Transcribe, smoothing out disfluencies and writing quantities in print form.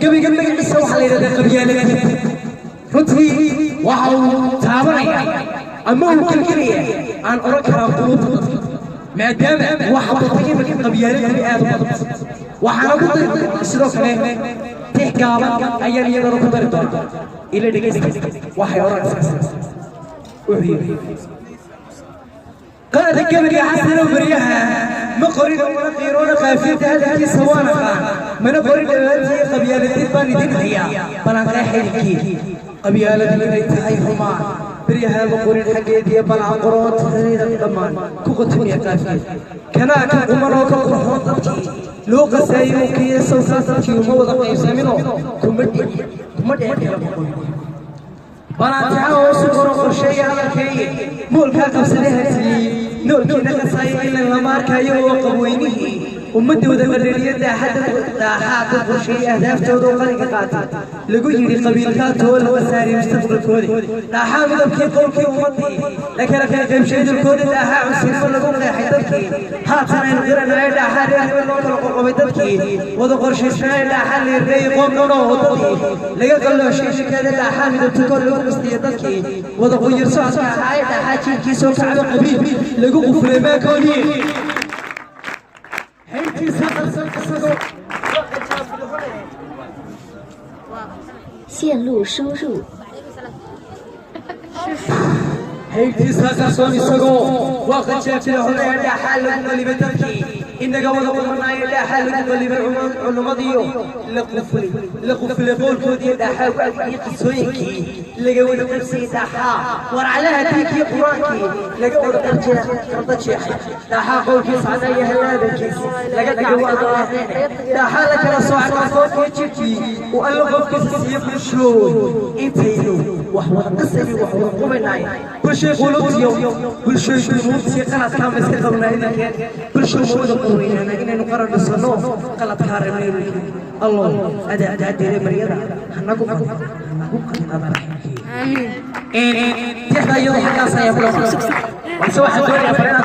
Gabayga magaciisa waxaa la yidhahdaa Qabyaalad. Runtii waxa uu taabanaya ama uu gelgelaya, aan oran karaa, quluubta dadka, maadaama waxa batay iminka qabyaaladani aad u badan. Waxaana ku dari sidoo kale tix gaaban ayaan iyadana ku dari doonaa. Ila dhegeysta, waxay odhanaysaa, wuxuu yidhi qaada gabayga Xasanow: baryaha ma qorin mana qiiroona, qaafiyadda hadalkiisa waan aqaan, mana qorin dhammaantii. Qabyaaladid baan idin hayaa, balan qeex idinkii qabyaaladu inay tahay xumaan. Beryaha ma qorin xaggeediyo balan qoroon dhammaan ku qotumiya qaafiyad kanaa ka quman oo ka qurxoon. Dadkii loo qasaayey oo kiya sawkaa dadkii uma wada qaybsaminoo kuma dhici kala boqon. Balaantixa hoosu qoro, qorsheeya hadalkeeye, moolkaa qabsade harsiyey, noolkiina qasaaya ilan lama arkaayo oo qabweynihii ummadooda qadhariya. Daaxada daaxaa dad qorsheeyey ahdaaftooda oo qalinka qaatay, lagu yidhi qabiilkaa too laga saariy mustaqbalkooda. Dhaaxaa midabkii qowlkii ummadii la kala qaybshay dulkooda. Dhaaxaa cunsurinimo lagu qeexay dadkii, haatan aynu qiranayo. Dhaaxaa reer hebel loo kala qoqobay dadkii wada qorshaysnaayo. Dhaaxaa leerreeyey qoom dhan oo waddadii laga qallooshay shikeeda. Dhaaxaa midabta kor lagu qastiyey dadkii wada qoyar socodka ahaaye. Dhaaxaa jiilkii soo kacba qabiil lagu qufulay maakoodii, haybtiisa qarsan isagoo 线路输入。 Haybtiisa qarsoon isagoo waa qajaajila xunaya. Dhaaxaa lagu qalibay dadkii inaga wada qumanaayo. Dhaaxaa lagu qalibay culummadiyo la qufulay qowlkoodii. Dhaaxaa wacdigii qisooyinkii laga wada qabsayay. Dhaaxaa warcalaha diinkii Qur-aankii laga wada qarda jeexay. Dhaaxaa qowlkiis cadaya halaabankiis laga dhigay wadaaqeen. Dhaaxaa la kala soocay qarsoodkii jirkii uu Alla qofkiisa siiye. Bulshooy, intaynu wax wada qasayni, wax wada qubaynaay, bulshay qulubtiyo, bulshay dunuubtiyo qaladkaa ma iska qabnaa idinkeen? Bulshow, ma wada quweynaana inaynu qaran dhisano? Qaladkaa rabnay idinkeen. Allow adaa qaadire, baryada hanagu qalin adaa. Tixda iyadoo xaggaas ayaa ku dhamaatay, balse waxaan doonayaa bal inaan